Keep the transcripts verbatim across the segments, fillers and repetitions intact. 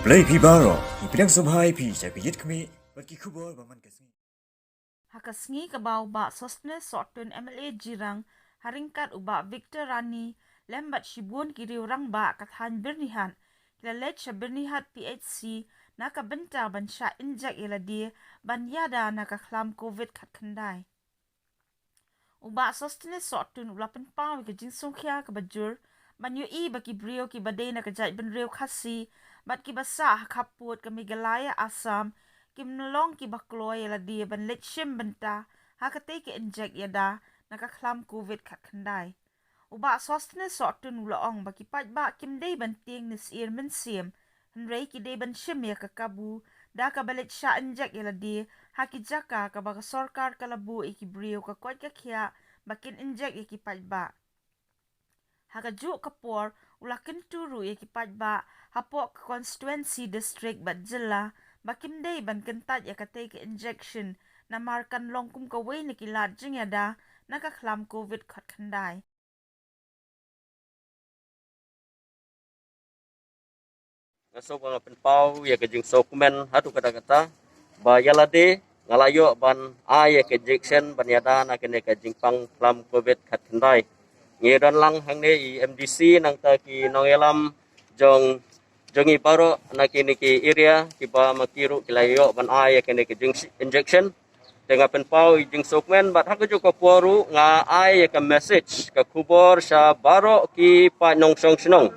Blei phi baroh, ngi pdiang sngewbha ïa phi sha ka Ïit Khmih bad ki khubor ba man ka sngi. Ha ka sngi kaba u Bah Sosthenes Sohtun, M L A Jirang, ha ryngkat u Bah Victor Rani lem bad shibun ki riew rangbah ka thaiñ Byrnihat, ki la leit sha Byrnihat P H C na ka bynta ban shah injek ïa lade ban ïada na ka khlam covid khatkhyndai. U Bah Sosthenes Sohtun u la pynpaw ïa ka jingsngewkhia kaba jur ban ïohi ba ki briew kiba dei na ka jaitbynriew Khasi bad kiba sah ha khappud ka Meghalaya Assam kim long kiba kloi ïa lade ban leit shim bynta ha katei ka injek ïada na ka khlam covid khatkhyndai. U Bah Sosthenes Sohtun u la ong ba ki paidbah kim dei ban tieng ne syier mynsiem, hynrei ki dei ban shim ïa ka kabu da kaba leit shah injek ïa lade ha ki jaka kaba ka sorkar ka la buh ïa ki briew ka koit ka khiah ba kin injek ïa ki paidbah. Ha kajuh ka por u la kyntu ruh ïa ki paidbah hapoh ka constituency, district bad jylla ba kim dei ban kyntait ïa katei ka injection namar kan long kum kawei na ki lad jingïada na ka khlam covid khatkhyndai. Nga sngewbha nga pynpaw ïa ka jingsngewkmen haduh katta katta ba ïa lade nga la ïoh ban ai ïa ka injection ban ïada na kane ka jingpang khlam covid khatkhyndai. Ngi don lang hangne i M D C nangta ki nongïalam jong jong ngi baroh na kine ki area kiba ma ki ruh ki la ïoh ban ai ïa kane ka jing injection. Te nga pynpaw ïa ka jingsngewkmen bad ha kajuh ka por ruh nga ai ïa ka message ka khubor sha baroh ki paid nongshong shnong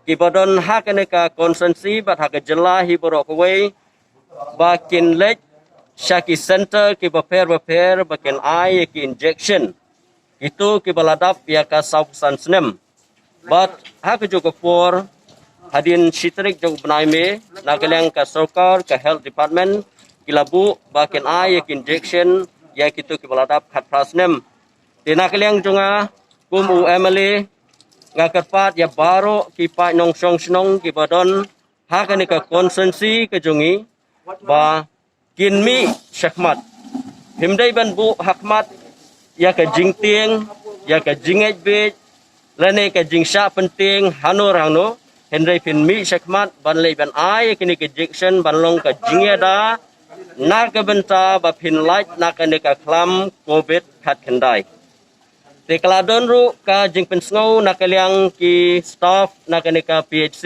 kiba don ha kane ka constituency bad ha ka jylla hi baroh kawei ba kin leit sha ki center kiba pher ba pher ba kin ai ïa ki injection kito kiba la dap ïa ka sawphew san snem. Bad ha kajuh ka por hadien shi tarik jong u bnai May na ka liang ka sorkar ka health department ki la buh ba kin ai ïa ki injection ïa kito kiba la dap khatphra snem. Te na ka liang jong nga kum u M L A nga kyrpad ïa baroh ki paid nongshong shnong kiba don ha kane ka constituency ka jong ngi ba kin mih shakhmat. Phim dei ban buh hakhmat ïa ka jingtieng, ïa ka jingngeit bieit lane ka jingshah pyntieng hano hano, hynrei phin mih shakhmat ban leit ban ai ïa kane ka injection ban long ka jingïada na ka bynta ba phin lait na kane ka khlam covid khatkhyndai. Te ka la don ruh ka jingpynsngew na ka liang ki staff na kane ka P H C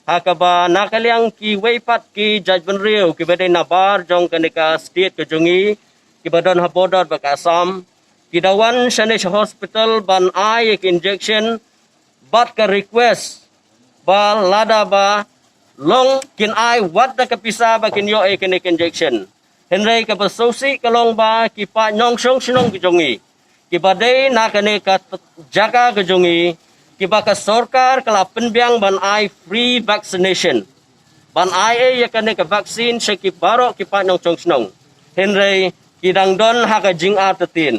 ha kaba na ka liang kiwei pat ki jaitbynriew kiba dei nabar jong kane ka state ka jong ngi kiba don ha border bad ka Assam ki da wan shane sha hospital ban ai ïa ki injection bad ka request ba lada ba long kin ai wat da ka pisa ba kin ïoh ïa kane ka injection. Hynrei kaba sngewsih ka long ba ki paid nongshong shnong ki jong ngi kiba dei na kane ka jaka ka jong ngi kiba ka sorkar ka la pynbiang ban ai free vaccination, ban ai ïa kane ka vaccine sha ki baroh ki paid nongshong shnong. Hynrei ki dang don ha ka jingartatien,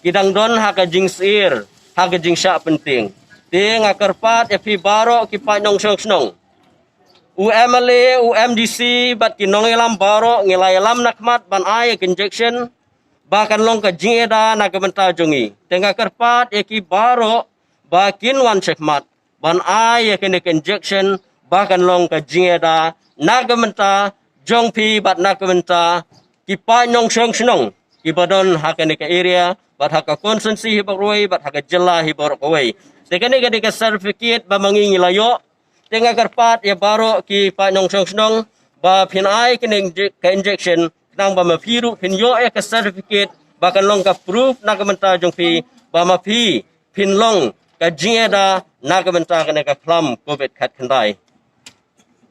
ki dang don ha ka jingsyier, ha ka jingshah pyntieng. Te nga kyrpad ïa phi baroh ki paid nongshong shnong, u M L A, u M D C bad ki nongïalam baroh ngi la ïalam nakhmat ban ai ïa ka injection ba kan long ka jingïada na ka bynta jong ngi. Te nga kyrpad ïa ki baroh ba kin wan shakhmat ban ai ïa kane ka injection ba kan long ka jingïada na ka bynta jong phi bad na ka bynta ki paid nongshong shnong kiba don ha kane ka area bad ha ka constituency hi baroh kawei bad ha ka jylla hi baroh kawei. Te kane ka dei ka certificate ba ma ngi ngi la ïoh. Te nga kyrpad ïa baroh ki paid nongshong shnong ba phin ai kane ka injection khnang ba ma phi ruh phin ïoh ïa ka certificate ba kan long ka proof na ka bynta jong phi ba ma phi phin long ka jingïada na ka bynta kane ka khlam covid khatkhyndai.